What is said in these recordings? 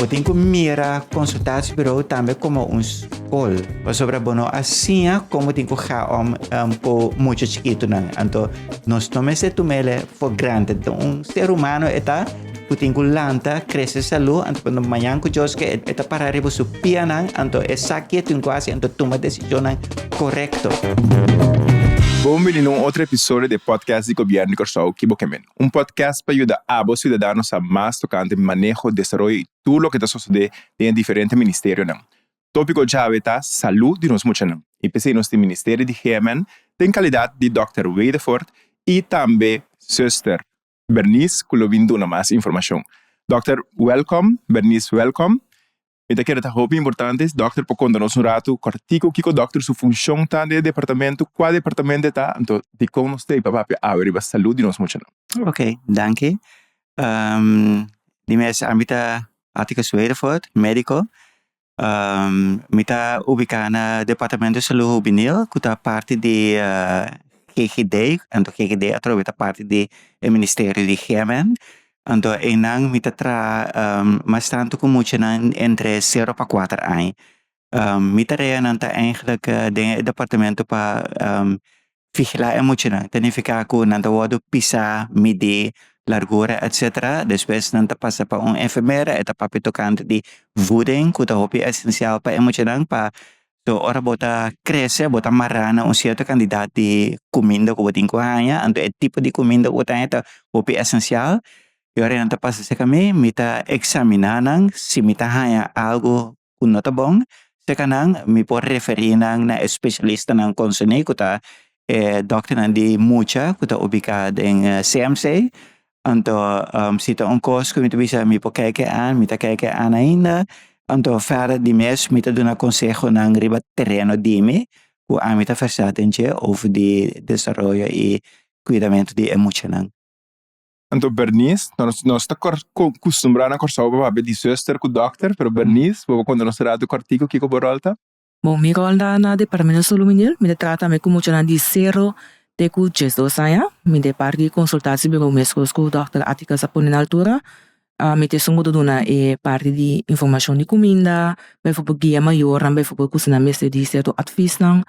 Bo tin ku mira konsultasiebureau tambe komo un skol, pasobra bo no a siña kon bo tin ku ga om ku mucha chikitunan. Anto nos no mester tum'el for granted. Un ser humano e ta ku tin ku lanta, krese salú, anto cuando mañan ku Dios ke e ta para riba su pianan, anto e sa ke tin ku hasi, anto tuma desishonnan korekto. Bon bini na un otro episodio di e podcast di Gobièrnu di Kòrsou, Ki Bo Ke Men? Un podcast pa yuda abo siudadano sa mas tokante maneho, desaroyo i tur loke ta sosodé den e diferente ministerionan. Tópiko djawe ta salú di nos muchanan i p'esei nos tin Ministerio di GMN den kalidat di Dòkter Wedefort i tambe Zuster Bernice ku lo bin duna mas informashon. Dòkter wèlkòm, Bernice wèlkòm. Mi ta kere ta hopi importante si dòkter por konta nos un ratu kòrtiku kiko dòkter su funshon ta den e departamento, kua departamento e ta, anto dikon nos ta ei pa papia awe riba salud di nos muchanan. Ok, danki. Di mes ami ta Atticus Wedervoort, médiko. Mi ta ubiká na Departamento di Salud Hubenil ku ta parti di GGD, anto GGD atrobe ta parti di e ministerio di GMN. Anto einan mi ta traha mas tantu ku muchanan entre sero pa kuater aña. Mi tareanan ta eigenlijk den e departamento pa vigilá e muchanan. Ta nifiká ku nan ta wòrdu pisá, midí largura etcetera. Despues nan ta pasa pa un enfermera, e ta papia tokante di voeding ku ta hopi esensial pa e muchanan pa So ora bo ta krese bo ta mará na un sierto kantidat di kuminda ku bo tin ku haña, anto e tipo di kuminda ku bo ta haña ta hopi esensial. I ora nan ta pasa serka mi, mi ta eksaminá nan, si mi ta haña algu ku no ta bon serka nan, mi por referí nan na e spesialistanan konserní ku ta e dòkternan di mucha ku ta ubiká den CMC. Anto si ta un kos ku mi ta bisa mi por kijk e an, mi ta kijk e an ainda. Anto verder di mes mi ta duna konsehonan riba tereno di mi ku ami ta versá den dje over di desaroyo i kuidamentu di e muchanan. Anto Bernice, nos nos ta kustumbrá na Kòrsou pa papia di zuster ku dòkter, pero Bernice, bo por konta nos un ratu kòrtiku kiko bo ròl ta? Bon, mi ròl ta na Departamento Salud Menil. Mi ta trata tambe ku muchanan di sero te ku 12 aña. Mi ta e parti di konsultatie bureau meskos ku dòkter Atticus a pone na altura. Mi ta esun ku ta duna e parti di informashon di kuminda, beivoorbeeld guia mayornan, beivoorbeeld ku si nan mester di sierto atvisnan.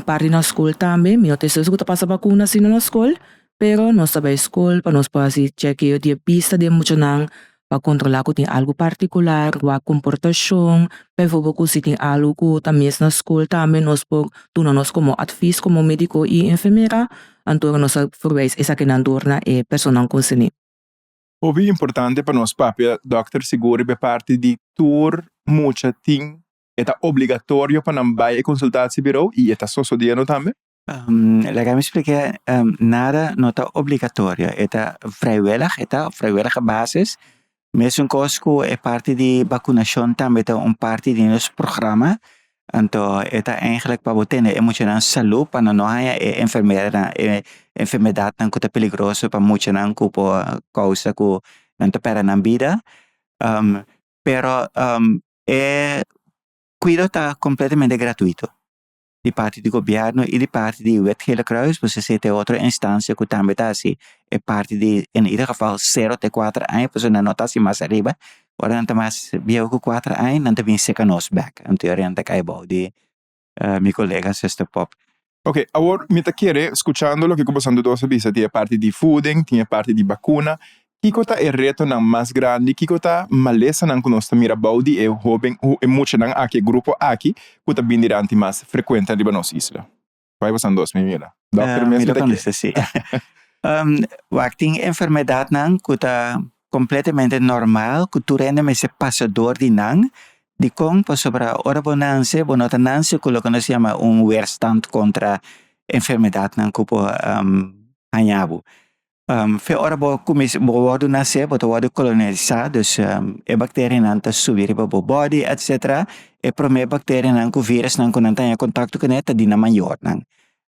Parti na skol tambe, mi no ta esun ku ta pasa bakuna asina na skol, pero nos ta bai skol pa nos por hasi chekeo di e bista di e muchanan pa kontrolá ku tin algu partikular, wak komportashon, beivoorbeeld ku si tin algu ku ta mis na skol tambe nos por duna nos komo atvis komo médiko i enfermera, anto nos a verwijs esakinan dor na e personanan konserní. Hopi importante pa nos papia dòkter sigur riba e parti di tur mucha tin e ta obligatorio pa nan bai e konsultatiebureau i e ta sosodiendo tambe? Laga mi splika, nada no ta obligatorio, e ta vrijwillig, e ta op vrijwillige basis. Mesun kos ku e parti di bakunashon tambe ta un parti di nos programa, anto e ta eigenlijk pa bo tene e muchanan salú pa nan no haña e enfermedadnan, e enfermedadnan ku ta peligroso pa muchanan ku por kousa ku nan ta pèrdè nan bida. Pero e kuido ta kompletamente gratuito. Di parti di gobierno y di parti di Wit Gele Kruis, pues esey ta e otro instancia cu tambe ta haci e parti di in ieder geval cero te cuater aña, pasobra nan no ta haci mas ariba, ora nan ta mas bieu cu cuater aña nan ta bin seca nos bek, anto e ora nan ta cay bou di mi colega Zuster Pop. Ok, awor mi ta kere, scuchando loke cu boso dos a bisa, tin e parti di voeding, tin e parti di bacuna, Kiko ta e retonan mas grandi? Kiko ta malesanan ku nos ta mira bou di e hoben, e muchanan aki, e grupo aki ku ta bin diranti mas frekuente riba nos isla? Bai bosan dos mi mira. Dòkter mes mi ta kere. Si. Wak tin enfermedadnan ku ta kompletamente normal ku tur hende mester pasa dor di nan. Dikon? Pasobra ora bo nanse bo no ta nanse ku loke nos yama un weerstand kontra enfermedadnan ku por haña bo. Fe ora bo kuminsá bo wòrdu nasé bo ta wòrdu kolonisá dus e bakterianan ta subi riba bo bòdi etsetera e promé bakterianan ku virusnan ku nan ta haña kontakto kuné ta di nan mayornan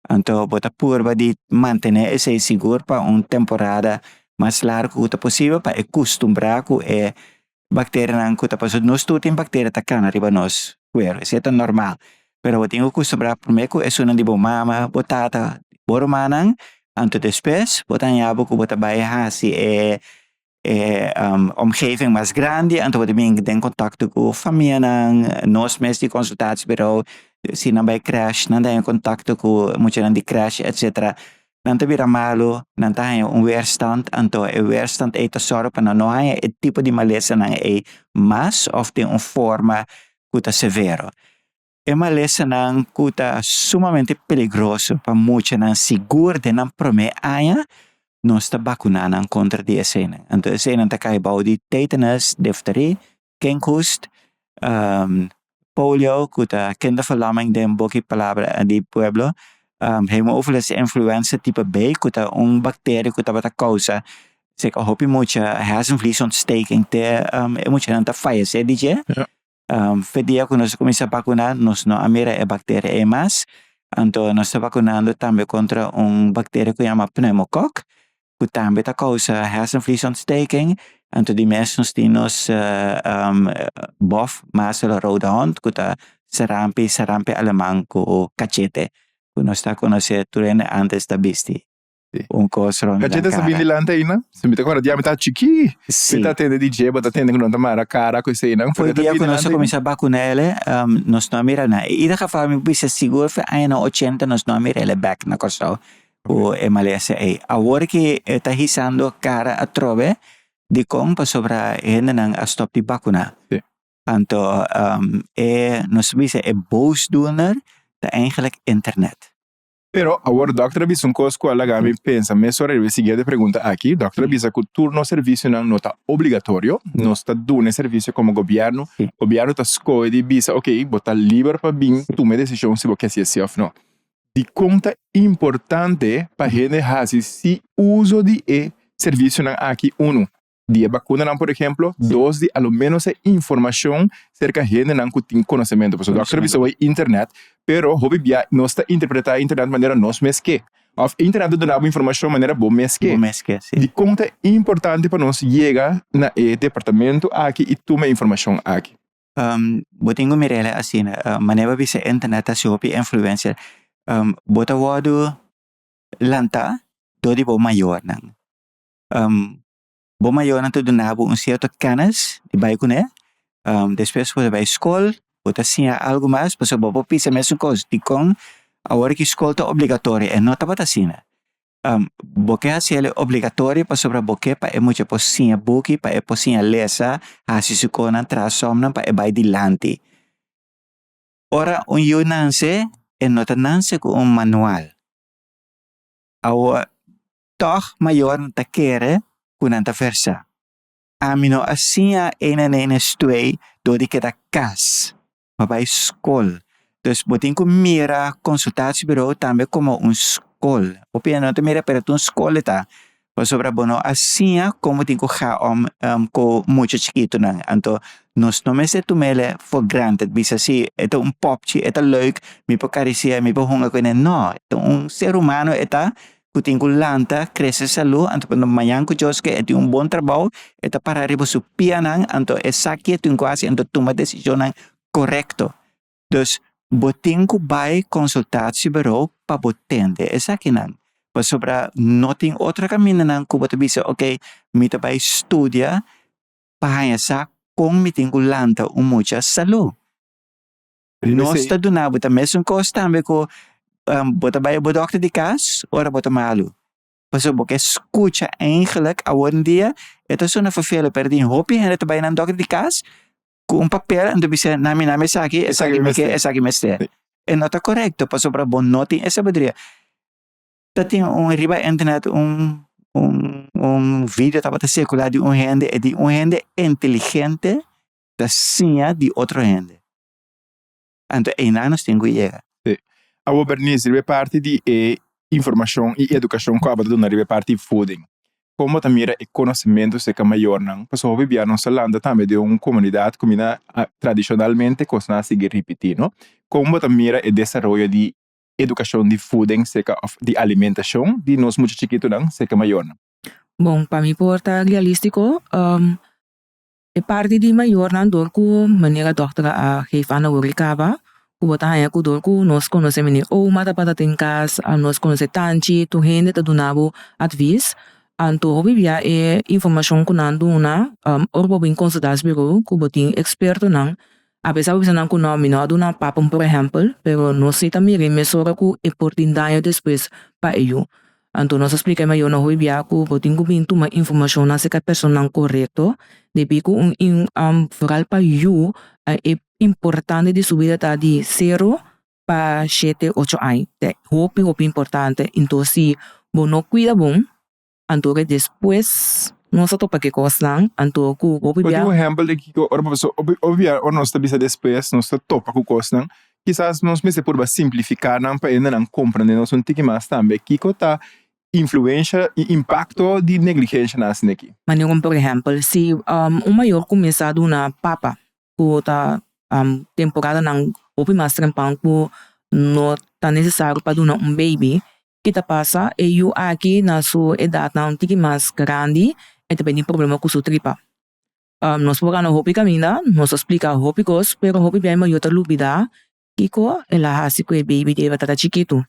anto bo ta purba di mantené esei sigur pa un temporada mas largu ku ta posibel pa e kustumbrá ku e bakterianan ku ta pasobra nos tur tin bakteria ta kana riba nos kueru esei ta normal pero bo tin ku kustumbrá promé ku esunnan di bo mama bo tata bo rumannan anto despues bo ta haña bo ku bo ta bai hasi e. e omgeving mas grandi, anto bo ta bin den kontakto ku famianan, nos mes di konsultatiebureau, si nan bai crèsh nan ta haña kontakto ku muchanan di crèsh etcetera. Nan ta bira malu, nan ta haña un weerstand, anto e weerstand ei ta sòru pa nan no haña e tipo di malesanan ei mas òf den un forma ku ta severo. E malesanan ku ta sumamente peligroso pa muchanan sigur den nan promé aña, nos ta bakuná nan kontra di eseinan. Anto eseinan ta kai bou di tetanus, difterie, kinkhoest, polio ku ta kinderverlamming den boki palabra di pueblo, hemophilus influenza tipo B ku ta un bakteria ku tabata kousa seka hopi mucha hersenvliesontsteking te e muchanan ta fayesé di dje. Fe dia ku nos a kuminsá bakuná nos no a mira e bakteria ei mas. Anto nos ta bakunando tambe kontra un bakteria ku yama pneumokok ku tambe ta kousa hersenvliesontsteking. Anto di mes nos tin nos bof, mazelen, rode hond ku ta sarampi, sarampi aleman ku kachete ku nos ta konosé tur hende antes ta bisti. Un kos rond nan Cachete sa kara. bini dilante ainda? Si mi ta kòrda dia mi ta chikí, Sí. mi ta tende di dje, bo ta tende ku nan ta mara kara ku eseinan, Foi pero e ta dia bini ku nos a dilante ainda. kuminsá bakuná ele, nos no a mira nan. In ieder geval mi bisa sigur for añanan ochenta nos no a mira ele bèk na Kòrsou ku e malesa ei. Awor ki e ta hisando kara atrobe, dikon? Pasobra hendenan a stòp di bakuná. Sí. Anto e nos bisa e boosdoener ta eigenlijk internet. Pero awor dòkter a bisa un kos ku a laga mi pensa mesora riba e siguiente pregunta aki. Dòkter a bisa ku tur nos servisionan no ta obligatorio. Nos ta duna e servisio komo gobièrnu. Gobièrnu ta skohe di bisa ok, bo ta liber pa bin tuma e desishon si bo ke hasi esei òf no. Dikon ta importante pa hende hasi si uso di e servisionan aki? Unu, di e bakunanan por ehemplo, dos di a lo menos e informashon serka hendenan ku tin konosementu. Pasobra dòkter a bisa hoy internet, pero hopi bia nos ta interpretá internet manera nos mes ke. Òf internet ta duna bo informashon manera bo mes ke. Bo mes ke, si. Dikon ta importante pa nos yega na e departamento aki i tuma e informashon aki? Bo tin ku mir'el asina, manera bo bisa internet ta hasi hopi influensia. Bo ta wòrdu lantá dor di bo mayornan. Bo mayornan ta duna bo un sierto kennis di bai kuné. Despues bo ta bai skol, bo ta siña algu mas pasobra bo por pisa mesun kos. Dikon awor ki skol ta obligatorio? E no tabata asina. Bo ke hasi el obligatorio pasobra bo ke pa e mucha por siña buki, pa e por siña lesa, hasi su kosnan, traha sòmnan pa e bai dilanti. Ora un yu nanse, e no ta nanse ku un manual. Awor, tòg mayornan ta kere ku nan ta versá. Ami no a siña ene ene stuei dor di keda kas, ma bai skol. Dus bo tin ku mira konsultatiebureau tambe komo un skol. Hopi hende no ta mira pero ta un skol e ta, pasobra bo no a siña kon bo tin ku ga om ku mucha chikitunan. Anto nos no mester tum'el for granted, bisa si e ta un popchi, e ta leuk, mi por karisi'é, mi por hunga ku ene. No, e ta un ser humano e ta ku tin ku lanta, krese salú, anto cuando mañan ku Dios ke e tin un bon trabou, e ta para riba su pianan, anto e sa ke e tin ku hasi, anto tuma desishonnan korekto. Dus bo tin ku bai konsultatiebureau pa bo tende esakinan, pasobra no tin otro kamindanan ku bo ta bisa oke mi ta bai studia pa haña sa kon mi tin ku lanta un mucha salú. Nos ta duna bo ta mesun kos tambe ku bo ta bai bo dòkter di kas ora bo ta malu. Pasobra bo ke skucha eigenlijk awor en dia e ta sona fervelo pero tin hopi hende ta bai nan dòkter di kas ku un papel anto bisa nan mi nan esaki, esaki mi ke, esaki mester. E no ta korekto pasobra bo no tin e sabiduria. Ta tin un riba internet un un un video tabata sirkulá di un hende e di un hende inteligente ta siña di otro hende. Anto einan nos tin ku yega. Sí. Awor Bernice, riba e parti di e informashon i edukashon ku abo ta duna riba e parti voeding, kon bo ta mira e konosementu serka mayornan? Pasobra hopi bia nos ta lanta tambe den un komunidat ku mina tradishonalmente kosnan a sigui ripití, no? Kon bo ta mira e desaroyo di edukashon di voeding serka òf di alimentashon di nos mucha chikitunan serka mayornan? Bon, pa mi por ta realístiko, E parti di mayornan dor ku manera dòkter a geef aan awor i kaba ku bo ta haña ku dor ku nos konosé mene oma tabata den kas, nos konosé tanchi, tur hende ta duna bo advis. Anto hopi bia e informashon ku nan duna, ora bo bin konsultasiebureau ku bo tin ekspertonan, apesar bo bisa nan ku no, mi no a duna papa por ehèmpel, pero nos si ta mira e mesora ku e por tin daño despues pa e yu. Anto nos a splika e mayornan hopi bia ku bo tin ku bin tuma informashonnan aserka e personanan korekto, debí ku un foral pa yu e importante di su bida ta di sero pa shete ocho aña ta hopi hopi importante enton si bo no cuida bon anto ke despues nos a topa ke cosnan anto cu hopi Bo bia. tin un ehempel di kico ora bo hopi hopi bia ora nos ta bisa despues nos ta topa cu cosnan kisas nos mester purba simplifica nan pa hendenan comprende nos un tiki mas tambe kico ta influencia y impacto di negligencia nan asina aki. Manera como por ehempel si un mayor cuminsa duna papa ku ta temporadanan hopi mas trempan ku no ta nesesario pa duna un baby, ki ta pasa e yu aki na su edatnan un tiki mas grandi e ta bini problema ku su tripa. Nos por gana hopi kaminda, nos a splika hopi kos, pero hopi bia e mayor ta lubida kiko el a hasi ku e baby di e tabata chikitu.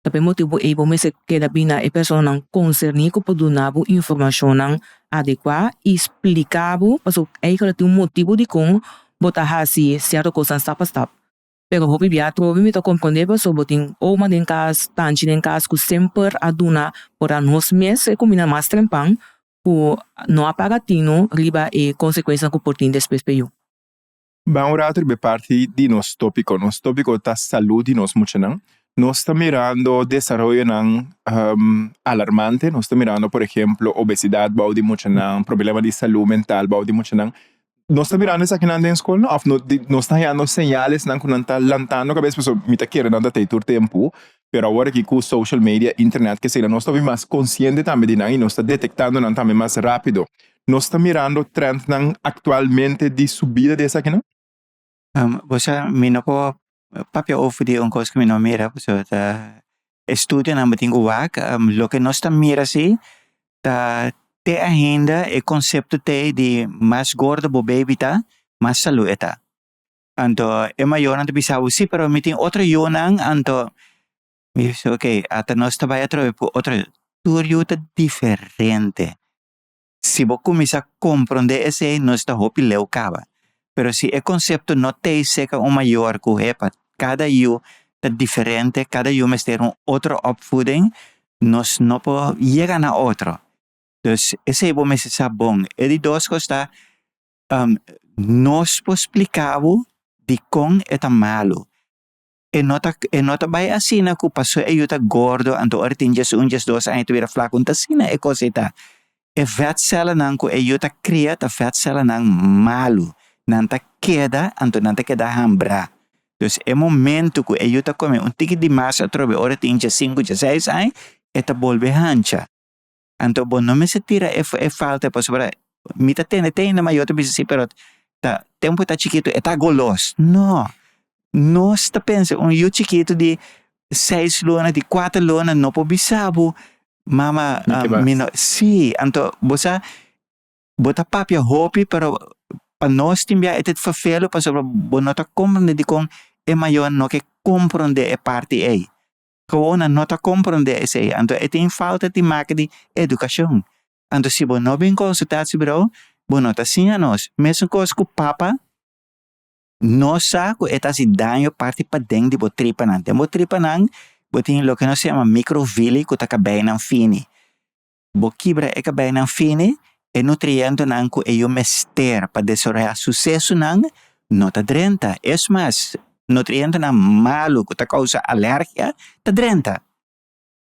Ta pa e motibu ei bo mester keda bina e personanan konserní ku por duna bo informashonnan adekuá i splika bo pasobra eigentlik tin un motibu dikon bo ta hasi sierto kosnan stap pa stap. Pero hopi bia atrobe mi ta komprondé pasobra bo tin oma den kas, tanchi den kas ku semper a duna por a nos mes e kuminda mas trempan ku no a paga tinu riba e konsekuensianan ku por tin despues pa e yu. Ban un rato riba e parti di nos tópiko. Nos tópiko ta salú di nos muchanan. Nos ta mirando desaroyonan alarmante. Nos ta mirando, por ehemplo, obesidat bou di muchanan, problema di salú mental bou di muchanan. Nos ta mirando esakinan den skol no? Òf nos ta hañando señalesnan ku nan ta lantando kabes? Pasobra mi ta kere nan ta tei tur tempu, pero awor aki ku social media, internet, kesei, nos ta hopi mas konsiente tambe di nan i nos ta detektando nan tambe mas rápido. Nos ta mirando trendnan aktualmente di subida di esakinan? Bo sa, mi no por papia over di un kos ku mi no mira, pasobra ta estudionan bo tin ku wak. Loke nos ta mira si ta te ainda e konsepto t'ei di mas gordo bo baby ta, mas salú e ta. Anto e mayornan ta bisa bo, si, pero mi tin otro yunan, anto mi bisa ok, ata nos ta bai atrobe ku otro yu. Tur yu ta diferente. Si bo kuminsá komprondé esei, nos ta hopi leu kaba. Pero si e konsepto no t'ei seka un mayor ku hepa, kada yu ta diferente, kada yu mester un otro opvoeding, nos no por yega na otro. Dus esei bo mester sa bon. E di dos kos ta, nos por splika bo dikon e ta malu. E no ta e no ta bai asina ku paso e yu ta gordo anto ora e tin djes un djes dos aña e ta bira flaku no ta asina e kos ei ta. E vètsèlanan ku e yu ta kria ta vètsèlanan malu. Nan ta keda anto nan ta keda hambrá. Dus e momento ku e yu ta kome un tiki di mas atrobe ora e tin djes sinku djes seis aña e ta bolbe hancha. Anto bo no mester tira e e falta pasobra mi ta tende te hende mayor ta bisa si pero ta tempo e ta chikitu e ta golos. No, nos ta pensa un yu chikitu di seis luna di kuater luna no por bisa bo mama mi no si anto bo sa bo ta papia hopi pero pa nos tin bia e ta ferfelu pasobra bo no ta komprende dikon e mayor no ke komprende e parti ei. Gewoon nan no ta komprondé esei, anto e tin falta di make di edukashon. Anto si bo no bin konsultatiebureau, bo no ta siña nos. Mesun kos ku papa no sa ku e ta hasi daño parti paden di bo tripanan. Den bo tripanan bo tin loke nos yama microvilli ku ta kabeinan fini. Bo kibra e kabeinan fini, e nutrientonan ku e yu mester pa desaroyá su sesunan no ta drenta. Es mas, nutrientonan malu ku ta kousa alergia ta drenta.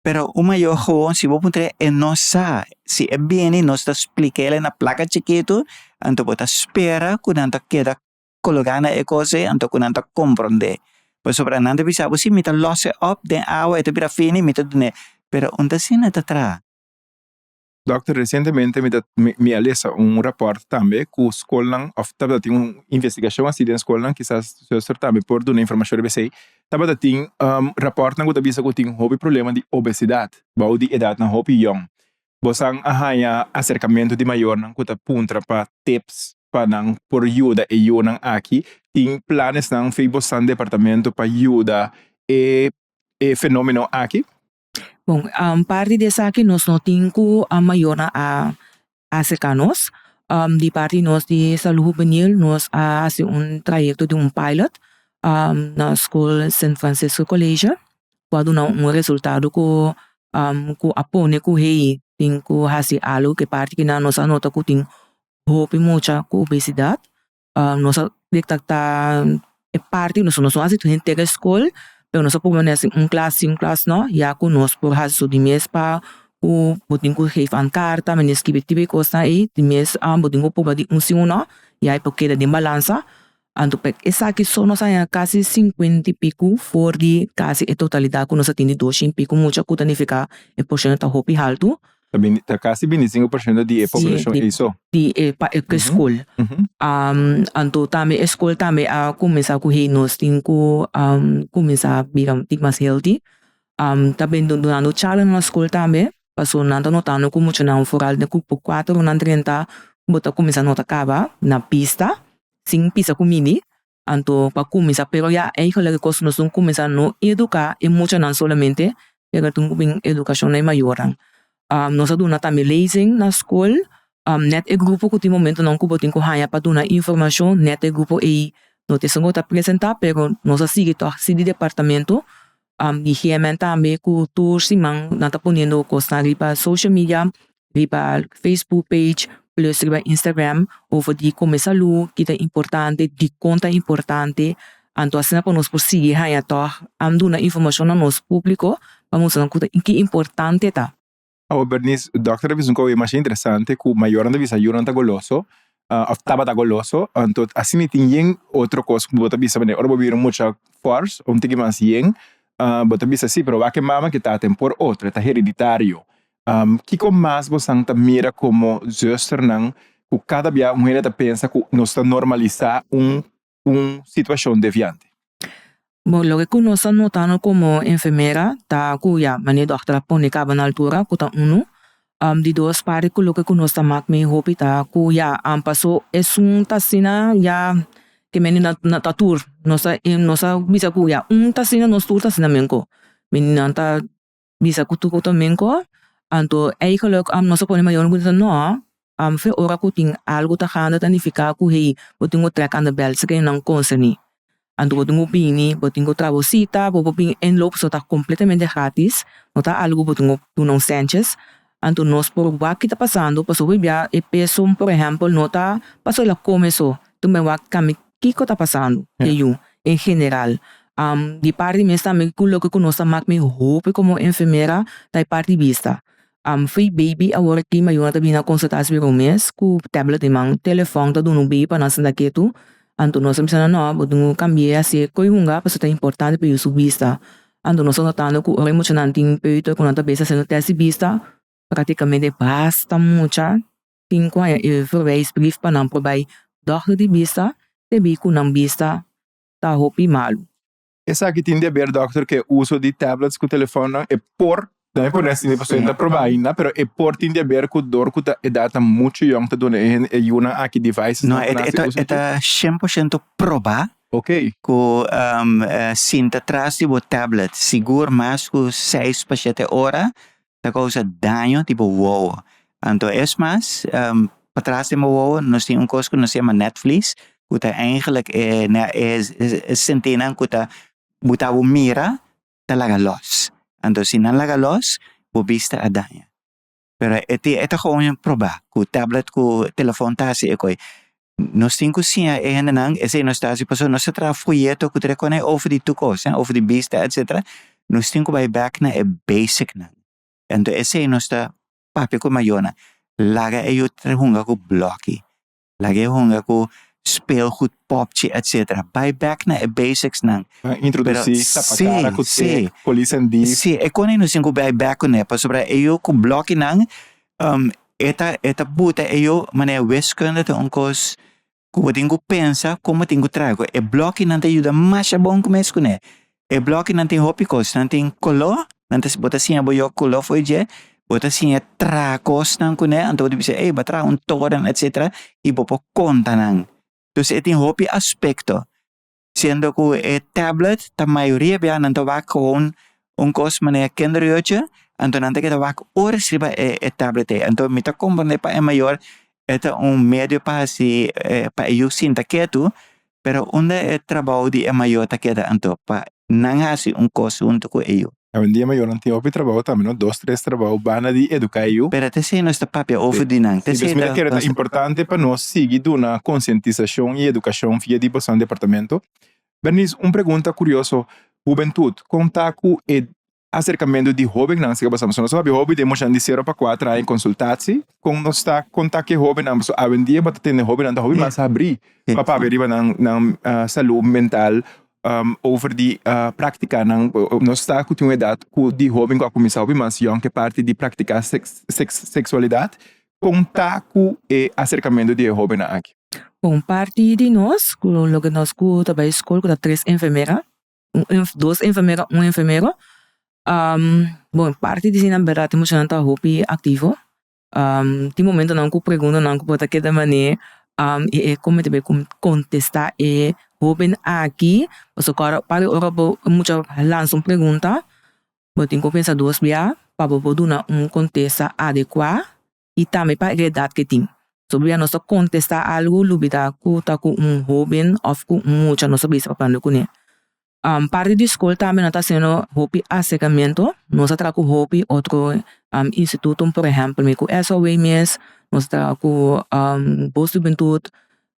Pero un mayor gewoon si bo puntr'é e no sa. Si e bini nos ta splik'é na plaka chikitu, anto bo ta spera ku nan ta keda kologá na e kos ei anto ku nan ta komprondé. Pasobra nan ta bisa bo si mi ta lòs e òp den awa e ta bira fini mi ta dun'é, pero un ta asina ta traha. Dòkter, resientemente mi ta mi a lesa un rapòrt tambe ku skolnan òf tabata tin un investigashon asi den skolnan kisas zuster tambe por duna informashon riba esei, tabata tin rapòrtnan ku ta bisa ku tin hopi problema di obesidat bou di edatnan hopi yòn. Bosan a haña aserkamentu di mayornan ku ta puntra pa tips pa nan por yuda e yunan aki? Tin planesnan fi bosan departamento pa yuda e e fenomeno aki? Bon, parti di esaki nos no tin ku mayornan a aserká nos. Di parti nos di Salud Hubenil nos a hasi un trayekto di un pilot na skol Sint Francisco College ku a duna un resultado ku ku a pone ku hey tin ku hasi algu ku e parti kinan nos a nota ku tin hopi mucha ku obesidat. Nos a detektá e parti nos no hasi tur henter e skol pero nos a pone hasi un klas si un klas no ya ku nos por hasi su di mes pa ku bo tin ku geef an karta mester skibi tur e kosnan ei di mes bo tin ku proba di un si un no ya e por keda den balansa anto pa esaki so nos a haña kasi sinkuenta i piku for di kasi e totalidat ku nos a tin di dosha i piku mucha ku ta nifiká e porshento ta hopi haltu. Ta bini, ta kasi 25% di e poblacion di, ei so. Di e pa e skol. Anto tambe e skol tambe a kuminsá ku hey nos tin ku kuminsá bira un tik mas healthy. Ta bin dunando charla na skol tambe pasobra nan ta notando ku muchanan foral den grupo kuater nan drenta bo ta kuminsá nota kaba na pista sin pisa ku midi. Anto pa kuminsá pero ya eigenlijk e kos nos tin kuminsá no eduká e muchanan solamente pero tin ku bin edukashon na e mayornan. Nos a duna tambe lezing na skol nèt e grupo ku tin momentonan ku bo tin ku haña pa duna informashon nèt e grupo ei no ta esun ku ta presentá pero nos a sigui tòg si di departamento di GMN tambe ku tur siman nan ta poniendo kosnan riba social media riba Facebook page plus riba Instagram over di kome salú, ki ta importante, dikon ta importante, anto asina pa nos por sigui haña tòg duna informashon na nos públiko pa mustra nan ku ta ki importante ta. Awo Bernice, dòkter a bisa un koe masha interesante ku mayornan ta bisa yunan ta goloso òf tabata goloso, anto asina tin yen otro kos ku bo ta bisa manera ora bo bira mucha fòrs un tiki mas yen bo ta bisa si pero wak e mama ke tata por otro e ta hereditario. Kiko mas bosan ta mira komo zusternan ku kada bia un hende ta pensa ku nos ta normalisá un un situashon deviante? Bon, loke ku nos ta notando komo enfermera ta ku ya, manera dòkter a pone kaba na altura ku ta unu. Di dos parti ku loke ku nos ta mak mei hopi ta ku ya, paso esun ta asina ya ke mende na ta tur. Nos ta nos ta bisa ku ya un ta asina nos tur ta asina menko. Nan ta Bisa ku tur ta menko, anto eigenlijk nos a pone mayornan ku bisa no, fe ora ku tin algu ta ganda ta nifiká ku hey bo tin ku trèk aan de bèl si ke nan konserní. Anto bo tin ku bini, bo tin ku traha bo sita, bo por bin inloop so ta kompletamente gratis, no ta algu bo tin ku duna un sèntjes. Anto nos por wak ki ta pasando pasobra hopi bia e peso por ehèmpel no ta pasobra el a kome so, tin bai wak kami kiko ta pasando e yu en general. Di parti mes tambe ku loke ku nos ta mak mi hopi komo enfermera ta e parti bista. Free baby awor aki mayornan ta bini na konsulta si biro mes ku tablet den man, telefòn ta duna un baby pa nan sinta ketu. Anto nos ta bisa nan no bo tin ku kambia hasi koi hunga pasobra ta importante pa yu su bista. Anto nos ta notando ku ora e muchanan tin peuter ku nan ta bes hasiendo tèst di bista praktikamente basta mucha tin ku haña e verwijsbrief pa nan por bai dòkter di bista debí ku nan bista ta hopi malu. Esaki tin di haber dòkter ku e uso di tablets ku telefònnan e por, no e por nesesamente pasobra e ta proba ainda, pero e por tin di haber ku dor ku ta edat ta muchu yòn ta duna e hende e yunan aki devices No, e ta e ta 100% probá ku sinta tras di bo tablet sigur mas ku seis pa shete ora ta kousa daño di bo wowo. Anto es mas, patras den bo wowo nos tin un kos ku nos yama netvlies, ku ta eigenlijk e e sentenan ku ta buta bo mira ta laga los. Anto si nan laga los, bo bista a daña. Pero e tin e ta gewoon proba ku tablet ku telefon ta hasi e koi. Nos tin ku siña e hendenan, esei nos ta hasi pasobra nos ta traha foyeto ku ta rekone over di tur kos, over di bista etcetera. Nos tin ku bai bek na e basicnan. Anto esei nos ta papia ku e mayornan, laga e yu hunga ku bloki, laga e hunga ku speelgoed, popchi etcetera. Bai bek na e basicsnan. Introduci tapa cara ku tek, police and thief. Si, e kone nos tin ku bai bek kuné pasobra e yu ku blokinan E ta e ta buta e yo manera wiskunde ta un kos ku bo tin ku pensa kon bo tin ku traha ku e blòkinan ta yuda masha bon ku mes kuné. E blòkinan tin hopi kos, nan tin koló, nan ta bo ta siña bo yo koló for dje, bo ta siña traha kosnan kuné, anto bo ta bisa ey bo a traha un toren etcetera i bo por konta nan. Dus e tin hopi aspekto, siendo ku e tablet ta mayoria bia nan ta wak gewoon. un kos manera kinderjeugdje, anto nan ta keda wak oras riba e e tablet ei. Anto mi ta komprende pa e mayor e ta un medio pa hasi pa e yu sinta ketu, pero unda e trabou di e mayor ta keda anto pa nan hasi un kos huntu ku e yu. Awendia mayornan tin hopi trabou tambe no, dos tres trabou banda di eduká e yu. Pero t'esei nos ta papia over di nan, Sí, pues t'esei mi ta ta kere ta nos ta. importante pa nos sigui duna konsientisashon i edukashon via di boso departamento. Bernice, un pregunta kurioso, hubentut, kon ta ku e aserkamentu di hóbennan si ka pasá? Nos a papia hopi den muchanan di sero pa kuater aña konsultatsi, kon nos ta konta ku e hóbennan? Pasobra awendia bo ta tende hóbennan ta hopi mas habrí pa papia riba nan nan salú mental over di práktikanan. Nos ta ku tin un edat ku di hóben ku a kuminsá hopi mas yòn ku e parti di praktiká seksualidat. Kon ta ku e aserkamentu di e hóbennan aki? Un parti di nos ku loke nos ku ta bai skol ku ta tres enfermera, un dos enfermera un enfermero bon parti di esei bèrdat e muchanan ta hopi aktivo tin momentonan ku preguntanan ku bo ta keda manera i e komo ta bai kontestá e hoben aki pasobra ora ora bo mucha lansa un pregunta bo tin ku pensa dos bia pa bo por duna un kontesta adekuá i tambe pa e edat ke tin. So bia nos ta kontestá algu lubidá ku ta ku un hóben òf ku un mucha nos ta bisa papiando kuné. Parti di skol tambe nan ta hasiendo hopi aserkamentu, nos a traha ku hopi otro instituto, por ehèmpel mi ku SOW mes, nos a traha ku Bos Hubentut,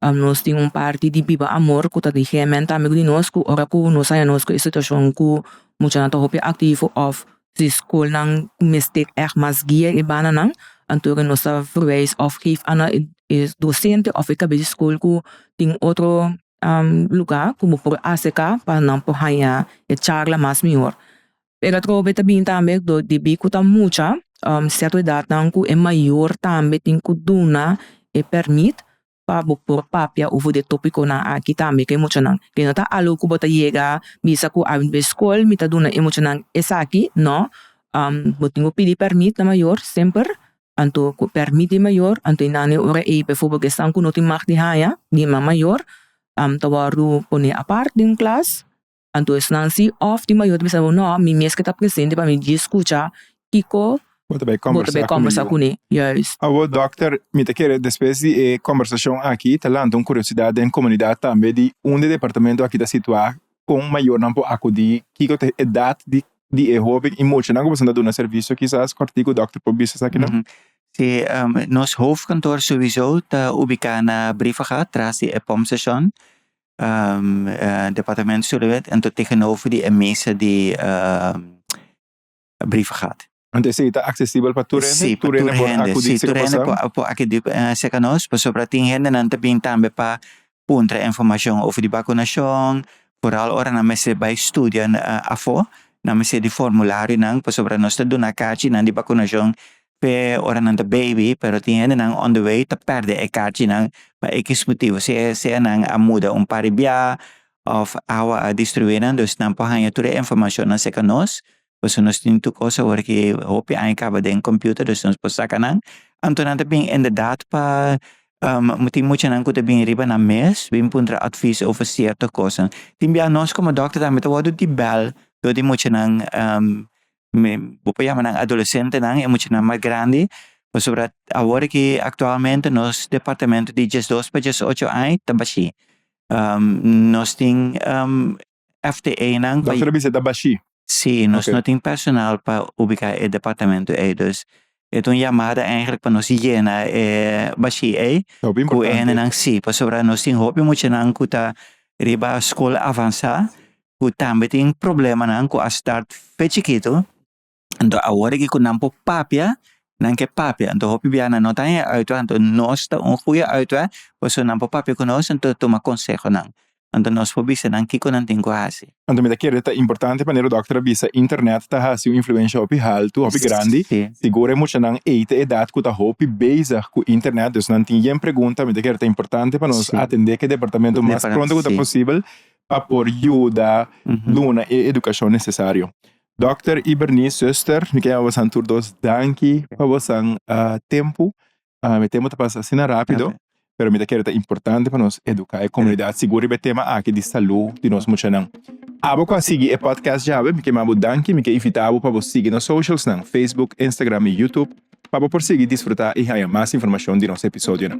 nos tin un parti di Biba Amor ku ta di GMN tambe di nos ku ora ku nos haña nos ku e situashon ku muchanan ta hopi aktivo òf Si skolnan mester ègt mas guia e bananan, anto nos ta verwijs òf geef aan e dosente òf e kabes di skol ku tin otro lugá ku bo por aserká pa nan por haña e charla mas mihor. Pero atrobe ta bin tambe debí ku ta mucha sierto edatnan ku e mayor tambe tin ku duna e pèrmit pa bo por papia over di e topiconan aki tambe ku e muchanan. Ke no ta algo ku bo ta yega bisa ku a bin skol mi ta duna e muchanan esaki, no. Bo tin ku pidi pèrmit na mayor semper, anto ku pèrmit di mayor, anto e nan e ora ei bijvoorbeeld esnan ku no tin mag di haña di nan mayor ta wòrdu pone apart den un klas, anto esnan si òf di mayor ta bisa bo no mi mes ke ta presente pa mi djis skucha kiko Bo ta bai bo ta bai kombersá ku mi kombersá yu. kuné. Juist. Awor dòkter, mi ta kere despues di e kombersashon aki ta lanta un kuriosidat den komunidat tambe di unda e departamento aki ta situá, kon mayornan por akudí, kiko ta e edat di di e hóben i muchanan ku boso ta duna servisio kisas kòrtiku dòkter por bisa esakinan? Sí, nos hoofdkantoor souwiso ta ubiká na Brievengat tras di e pompstation. Departamento Salud anto tegenover di e mesa di Brievengat. Anto esei ta aksesibel pa tur hende? Sí, pa tur hende. Sí, tur hende por akudí serka nos pasobra tin hendenan ta bin tambe pa puntra informashon over di bakunashon, vooral ora nan mester bai studia afó, nan mester di formularionan pasobra nos ta duna kachinan di bakunashon P'e ora nan ta baby, pero tin hendenan on the way ta pèrdè e karchinan pa ekis motibu, sea sea nan a muda un par di bia òf awa a destruí nan, dus nan por haña tur e informashonnan serka nos, pasobra nos tin tur kos awor ki hopi aña kaba den computer, dus nos por saka nan. Anto nan ta bin inderdaad pa tin muchanan ku ta bin riba nan mes bin puntra advies over sierto kosnan. Tin bia nos komo dòkter tambe ta wòrdu di bèl dor di muchanan Bo por yama nan adolesentenan, e muchanan mas grandi, pasobra awor aki aktualmente nos departamento di diesdos pa diesocho aña ta bashí. Nos tin FTAnan pa. Dòkter a bisa ta bashí? Sí, nos no tin personal pa ubiká e departamento ei, dus e ta un yamada eigenlijk pa nos yena e bashí ei ku e hendenan, sí, pasobra nos tin hopi muchanan ku ta riba skol avansá ku tambe tin problemanan ku a start fe chikitu, anto awor aki ku nan por papia, nan ke papia, anto hopi bia nan no ta haña uitweg, anto nos ta un goeie uitweg pasobra nan por papia ku nos anto tuma konsehonan, anto nos por bisa nan kiko nan tin ku hasi. Anto mi ta kere ta importante manera dòkter a bisa internet ta hasi un influensha hopi haltu, hopi grandi, sigur e muchanan ei ta edat ku ta hopi bezig ku internet, dus nan tin yen pregunta, mi ta kere ta importante pa nos atende ku e departamento mas pronto ku ta posibel pa por yuda duna e edukashon nesesario. Dòkter i Bernice, zuster, mi ke yama bosan tur dos danki pa bosan tempu. E tempu ta pasa asina rápido, pero mi ta kere ta importante pa nos eduká e komunidat sigur riba e tema aki di salú di nos muchanan. Abo ku a sigui e podcast djawe, mi ke manda bo danki, mi ke invitá bo pa bo sigui nos socials nan, Facebook, Instagram i YouTube, pa bo por sigui disfrutá i haña mas informashon di nos episodionan.